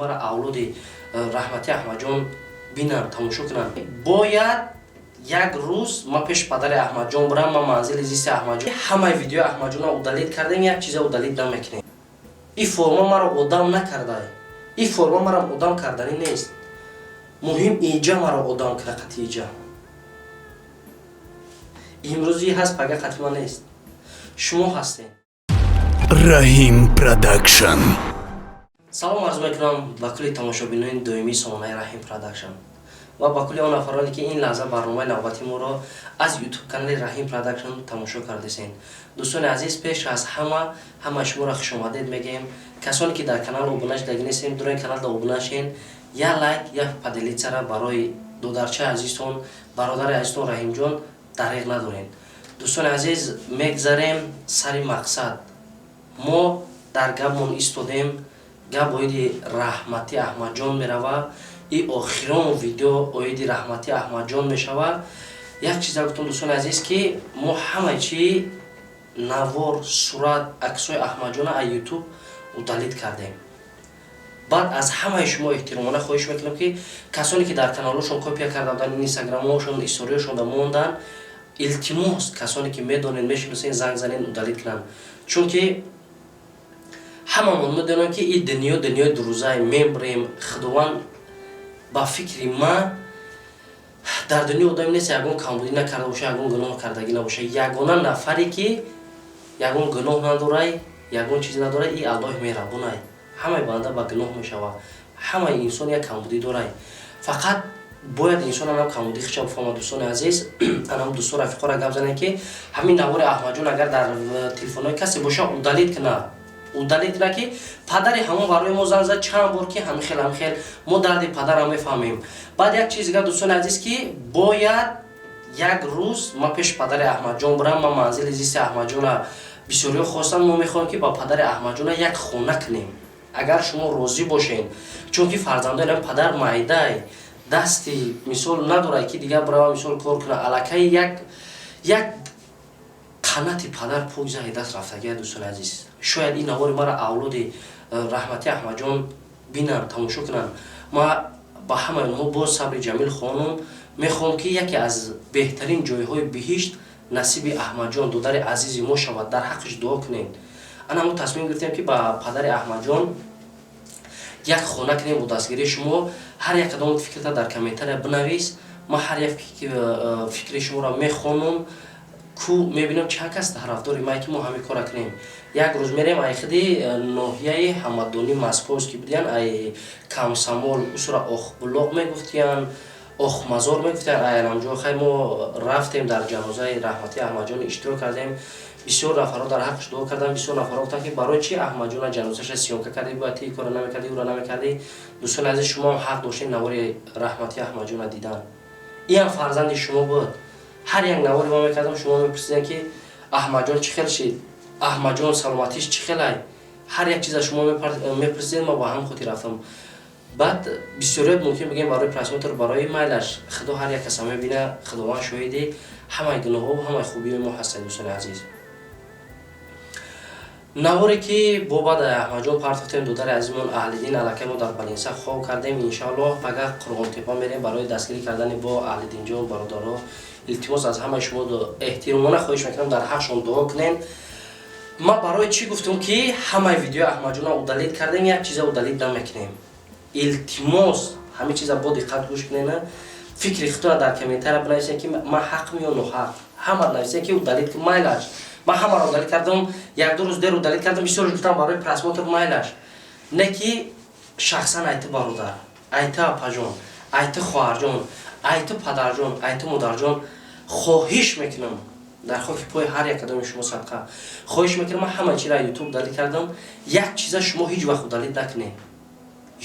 Мара авлоди раҳмати Аҳмадҷон бинанд, тамошо кунанд. Бояд як рӯз ман пеши падари Аҳмадҷон бирам, ман манзили зисти Аҳмадҷон. Ҳамаи видеои Аҳмадҷонро удалить кардем, як чиза удалить намекунем. И форма маро одам накардай, и форма марам одам карданӣ нест. Муҳим иҷа маро одам кара. Қати иҷа имрӯзи ҳаст, пага қати ман нест, шумо ҳастем. Раҳим Продакшн. Салом арз мекунам ба кулли тамошобинони доимии сомонаи Раҳим Продакшн ва ба кулли он нафароне, ки ин лаҳза барномаи навбати моро аз Ютуб канали Раҳим Продакшн тамошо кардесен. Дӯстони азиз, пеш аз ҳама ҳамаи шуморо хушомадед мегӯем. Касоне ки дар канал обуна шудагӣ нестем, дурои каналда обуна шен, я лайк, я поделиться ра барои додарчаи азизтон, бародари азизтон Раҳимҷон дареғ надорем. Дӯстони азиз, мегзарем сари мақсад. Мо дар гапмон истодем. Гап оиди раҳмати Аҳмадҷон мерава. И охирон видео оиди раҳмати Аҳмадҷон мешавад. Як чиза гуфтам, дӯстони азиз, ки мо ҳамаи чи навор, сурат, аксҳои Аҳмадҷона аз Ютуб удалить кардем. Баъд аз ҳамаи шумо эҳтиромона хоҳиш мекунам, ки касоне ки дар каналҳошон копия карда буданд, инстаграмҳошон, историёшонда монданд, илтимос, касоне ки медонед, мешиносед, занг занед, удалить кунанд. Чунки ҳамамон медонем, ки ин дунё дунёи дурӯзае, мемрем. Худованд, ба фикри ман, дар дунё одаме нест, ягон камбудӣ накарда боша, ягон гуноҳ кардагӣ набоша. Ягона нафаре ки ягон гуноҳ надорай, ягон чиз надорай, и Аллоҳи меҳрабонай. Ҳамаи банда ба гуноҳ мешавад, ҳамаи инсон як камбудӣ дорай. Фақат бояд инсон анам камбудӣ хича бифаҳмад. Дӯстони азиз, анам дӯсто, рафиқора гап занем, ки ҳамин навори Аҳмадҷон агар дар телефонҳои касе боша, удалить кунад, удалить кунад, ки падари ҳамон барои мо занг зад чанд бор, ки ҳамин хел, ҳамин хел. Мо дарди падарам мефаҳмем. Баъд як чиз дигар, дӯстони азиз, ки бояд як рӯз ман пеши падари Аҳмадҷон бирам, ман манзили зисти Аҳмадҷона бисёриҳо хостанд. Мо мехоҳем, ки ба падари Аҳмадҷона як хона кунем, агар шумо розӣ бошед, чунки фарзандони ҳамин падар майдай, дасти мисол надорад, ки дигар бирава, мисол, кор кунад. Аллакай як қанати падар пок заҳи даст рафтагия. Дӯстони азиз, шояд ин навори мара авлоди раҳмати Аҳмадҷон бинанд, тамошо кунанд. Ма ба ҳамаи онҳо боз сабри ҷамил хонум. Мехоҳам, ки яке аз беҳтарин ҷойҳои биҳишт насиби Аҳмадҷон, додари азизи мо, шавад. Дар ҳаққиш дуо кунед. Ана мо тасмим гирифтем, ки ба падари Аҳмадҷон як хона кунем бо дастгирии шумо. Ҳар як кадом фикрта дар комментария бинавис. Ман ҳар як фикри шуморо мехонам, ку мебинам, чанд кас тарафдори май, ки мо ҳамин кора кунем. Як рӯз мерем айхиди ноҳияи Ҳамадонӣ, Московский будиян, ай Комсомол, усура Охбулоқ мегуфтиян, Охмазор мегуфтиян, айанамҷо. Хай, мо рафтем, дар ҷанозаи раҳмати Аҳмадҷон иштирок кардем. Бисёр нафарҳо дар ҳаққаш дуо карданд. Бисёр нафарҳо гуфтанд, ки барои чи Аҳмадҷона ҷанозаша съёмка кардӣ, бояд ти кора намекардӣ, ӯро намекардӣ. Дӯстони азиз, шумоам ҳақ доштед навори раҳмати Аҳмадҷона дидан. Иам фарзанди шумо буд. Ҳар як навори мо мекардам, шумо мепурсидем, ки Аҳмадҷон чӣ хел шид, Аҳмадҷон саломатиш чӣ хелай. Ҳар як чиза шумо мепурсидем. Ма ба ҳам хотир рафтам. Баъд бисёрият мумкин бигем, барои просмотр, барои майлаш. Худо ҳар як каса мебина, Худованд шоҳиди ҳамаи гуноҳҳо, ҳамаи хубиҳои мо ҳастед. Дӯстони азиз, наворе ки бо баъд Аҳмадҷон партохтем, додари азизмон Аҳлиддин, аллакай мо дар балинса хоб кардем. Иншоаллоҳ, пага Қурғонтепа мерем барои дастгирӣ кардани бо Аҳлиддинҷон. Бародаро, илтимос, аз ҳамаи шумо эҳтиромона хоҳиш мекунам, дар ҳақшон дуо кунем. Ман барои чӣ гуфтам, ки ҳамаи видеои Аҳмадҷонро удалить кардем, як чиза удалить намекунем? Илтимос, ҳамин чиза бо диққат гӯш кунена. Фикри худро дар комментария бинависем, ки ман ҳақм ё ноҳақ. Ҳама нависем, ки удалить майлаш. Ман ҳамаро удалить кардам, як-ду рӯз дер удалить кардам. Бисёр гуфтам, барои просмотр, майлаш. Не ки шахсан айти бародар, айти апаҷон, айти хоҳарҷон, айти падарҷон, айти модарҷон, хоҳиш мекунам, дар хоки пои ҳар як кадоми шумо садқа, хоҳиш мекунам. Ман ҳама чиро Ютуб удалить кардам, як чиза шумо ҳеҷ вақт удалить накунед,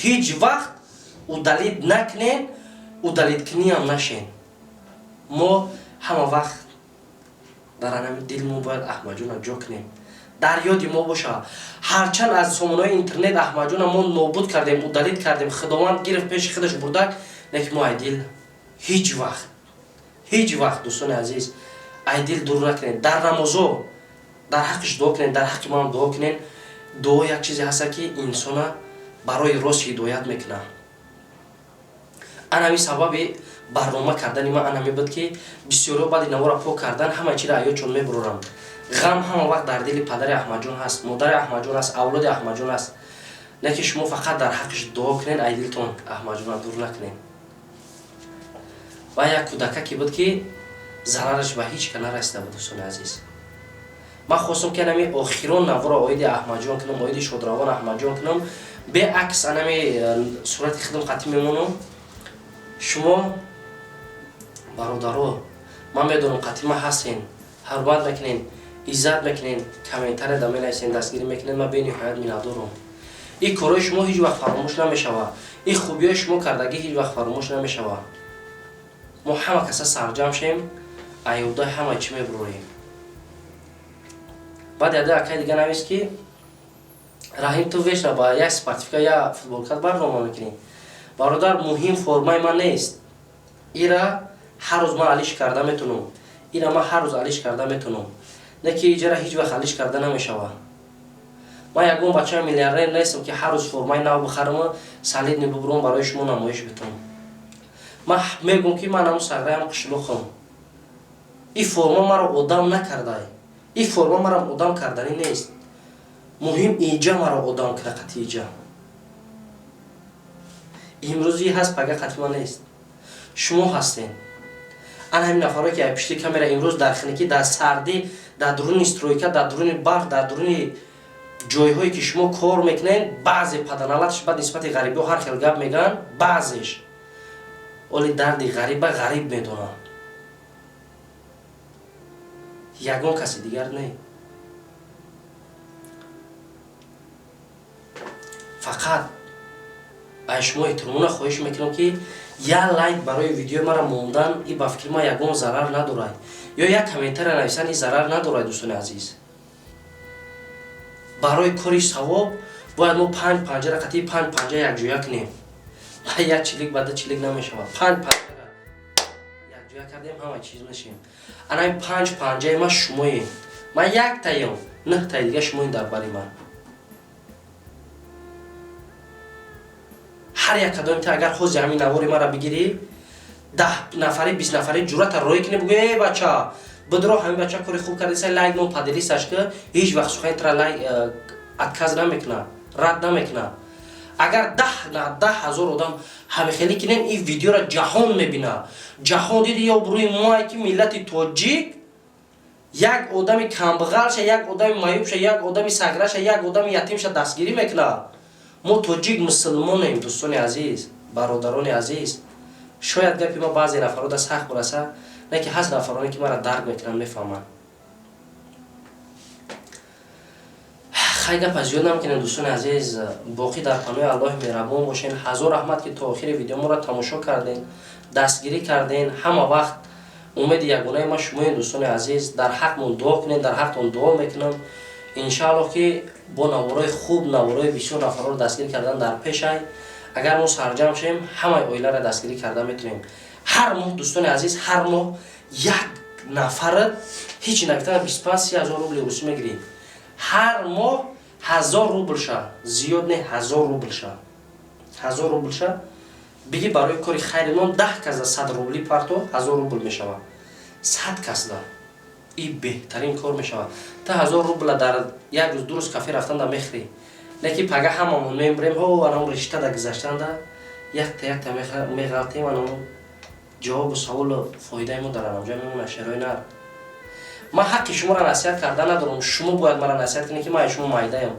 ҳеҷ вақт удалить накунед, удалить куниам нашен. Мо ҳама вақт дар анами дилмон бояд Аҳмадҷона ҷо кунем, дар ёди мо боша. Ҳарчанд аз сомонаҳои интернет Аҳмадҷона мо нобуд кардем, удалить кардем, Худованд гирифт, пеши худаш бурдак, лекин мо ай дил ҳеҷ вақт, ҳеҷ вақт, дӯстони азиз, ай дил дур накунед. Дар намозо дар ҳаққиш дуо кунед, дар ҳаққи манам дуо кунед. Дуо як чизе ҳаста, ки инсона Барои рост ҳидоят мекунад. Анами сабаби барнома кардани ман анаме буд, ки бисёриҳо баъди навора пок кардан ҳама чиро аёчон мебурорам. Ғам ҳама вақт дар дили падари Аҳмадҷон ҳаст, модари Аҳмадҷон ҳаст, авлоди Аҳмадҷон ҳаст. Не ки шумо фақат дар ҳаққиш дуо кунед, ай дилтон Аҳмадҷонро дур накунед. Ва як кӯдака ки буд, ки зарараш ба ҳеҷ ка нарасида буд. Дӯстони азиз, ман хостам, ки анами охирон наворо оиди Аҳмадҷон кунам, оиди шодравон Аҳмадҷон кунам. Беакс анами сурати хидм қатӣ мемонам. Шумо, бародаро, ман медонам, қатӣ ман ҳастен, ҳурмат мекунен, иззат мекунен, комментария да менависен, дастгирӣ мекунен. Ман бениҳоят миннатдорам. Ин корҳои шумо ҳеҷ вақт фаромӯш намешавад, ин хубиҳои шумо кардагӣ ҳеҷ вақт фаромӯш намешавад. Мо ҳама каса сарҷамъ шем, аюдаи ҳама чӣ мебурорем. Баъд яда акай дига навист, ки Раҳим, ту вечно ба як спортивка, як футболкат барнома мекунӣ. Бародар, муҳим формаи ман нест. Ира ҳар рӯз ман алиш карда метунам, ира ман ҳар рӯз алиш карда метунам, не ки иҷара ҳеҷ вақт алиш карда намешавад. Ман ягон бачаи миллиардер нестам, ки ҳар рӯз формаи нав бихараму солидный бубурам, барои шумо намоиш битам. Ман мегӯм, ки ман ҳамун саграям қишлоқам. Ин форма маро одам накардай, ин форма марам одам карданӣ нест. Муҳим иҷа маро одам кара. Қати иҷа имрӯзи ҳаст, пага қати ман нест. Шумо ҳастен, ана ҳамин нафарое, ки пишти камера имрӯз дар хиникӣ, дар сардӣ, дар дуруни стройка, дар дуруни барф, дар дуруни ҷойҳое, ки шумо кор мекунед, баъзе паданалатш баъд нисбати ғарибиҳо ҳар хел гап мегӯянд. Баъзеш оли дарди ғариба ғариб медонад, ягон каси дигар не. Фақат аз шумо эҳтиромона хоҳиш мекунам, ки як лайк барои видеои мара мондан и ба фикри ман ягон зарар надорад, ё як комментария нависан и зарар надорад. Дӯстони азиз, барои кори савоб бояд мо панҷ панҷара қатъи панҷ панҷа якҷоя кунем. Як чилик ба ду чилик намешавад. Панҷ панҷара якҷоя кардем, ҳама чиз мешем. Ана панҷ панҷаи ман шумоем. Ман яктаем, нӯҳтаи дига шумоем дар бари ман. Ҳар як кадомите агар ҳози ҳамин навори мара бигирӣ, 10 нафари, 20 нафари ҷуръата роӣ кунӣ, бугӯ: «Э, бача, бидро, ҳамин бача кори хуб кардеса, лайк мон, поделиться ш ки», ҳеҷ вақт сухани тра лайк отказ намекунад, рад намекунад. Агар 10,000 одам ҳамихелӣ кинем, ин видеоро ҷаҳон мебинад. Ҷаҳон диди, ё рӯи моае, ки миллати тоҷик як одами камбағалша, як одами маъюбша, як одами саграша, як одами ятимша дастгирӣ мекунад. Мо тоҷик мусулмонем. Дӯстони азиз, бародарони азиз, шояд гапи ма баъзе нафарода сахт бураса, не ки ҳаст нафароне, ки мара дарк мекунанд, мефаҳманд. Хай, гапа зиёд намекунем. Дӯстони азиз, боқӣ дар паноҳи Аллоҳи меҳрабон бошен. Ҳазор раҳмат, ки то охири видео моро тамошо карден, дастгирӣ карден. Ҳама вақт умеди ягонаи ма шумоен. Дӯстони азиз, дар ҳақмон дуо кунед, дар ҳақтон дуо мекунам. Иншааллоҳ, ки бо наворои хуб, наворои бисёр нафарро дастгирӣ кардан дар пешай. Агар мо сарҷамъ шем, ҳамаи оиларо дастгирӣ карда метавонем. Ҳар моҳ, дӯстони азиз, ҳар моҳ як нафарат ҳеҷ нагуфтан 25-30 ҳазор рубли русӣ мегирӣ. Ҳар моҳ 1000 рубл ша, зиёд не, 1000 рубл ша, 1000 рубл ша биги, барои кори хайри мон 10 касда 100 рубли парто, 1000 рубл мешавад. 100 касда и беҳтарин кор мешавад. Та 1000 рубла дар як рӯз, 2 рӯз кафе рафтанда мехӯрӣ. Леки пага ҳамамон мембурем, ҳо, анам риштада гузаштанда якта якта меғалтем, анам ҷавобу саволу фоидаи мо дар анамҷа мемонад. Шерои нар, ман ҳаққи шуморо насиҳат карда надорам, шумо бояд мара насиҳат кунед, ки ман шумо майдаям.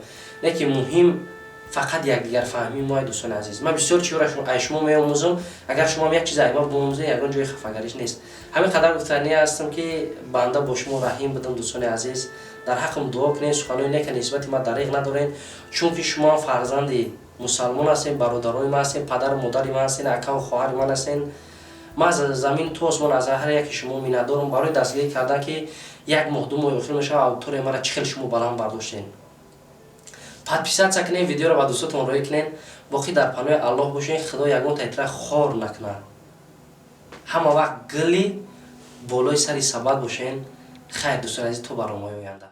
Лекин муҳим фақат якдигарфаҳмии мои. Дӯстони азиз, ман бисёр чизро ай шумо меомӯзам. Агар шумоам як чиз ай ма биомӯзед, ягон ҷои хафагариш нест. Ҳамин қадар гуфтанӣ ҳастам, ки банда бо шумо Раҳим будам. Дӯстони азиз, дар ҳаққам дуо кунед, суханои нека нисбати ма дариғ надоред, чунки шумоам фарзанди мусалмон ҳастед, бародарои ман ҳастед, падару модари ман ҳастед, акаву хоҳари ман ҳастед. Ман аз замин то осмон аз ҳар яке шумо миннатдорам барои дастгирӣ кардан, ки як моҳ, 2 моҳи охир мешавад, аудитория мара чӣ хел шумо баланд бардоштед. Подписаться кунед, видеоро ба дӯстотон роӣ кунед. Боқӣ дар паноҳи Аллоҳ бошед. Худо ягон тайтра хор накунад. Ҳама вақт гили болои сари сабад бошед. Хайр, дӯстони азиз, то барномаҳои оянда.